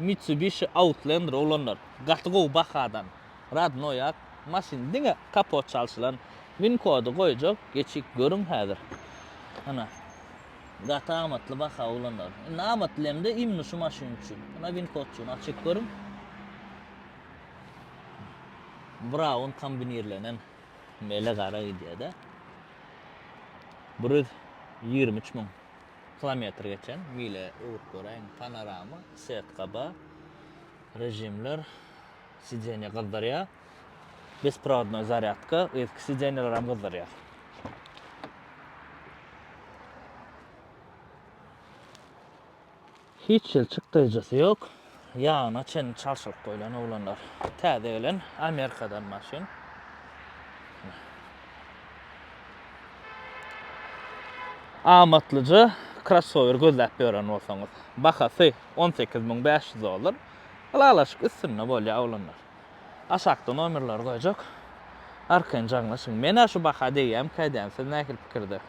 Mitsubishi Outlander oglanlar gaty gowy bahadan radnoý ak maşyn diňe kapot çalşylan win kody goýjak geçip görüň häzir ana gaty amatly baha oglanlar indi amatly hemde imni şu maşyn üçin ana win kodçuny açyp görüň brown kombinirlenen mele gara gidýärde 123 müň Kilometr geçen mile öwrüp göräýiň panorama setka bar režimler sidenýe gyzdyrýar besprowodnoý zarýadka yzky sidenýelerem gyzdyrýar. Hiç hili çykdaýjysy ýok. Ýagyna çenli çalşylyp goýlan oglanlar. Täze gelen Amerikadan maşyn. Amatlyja krossower gözläp ýören bolsaňyz. Bahasy 18500 dollar. Ylalaşyk üstünde bolýar oglanlar. Aşakda nomerleri goýjak. Arkaýyn jaňlaşyň. Men-ä şu baha degýämikä diýýän. Siz nähili pikirde?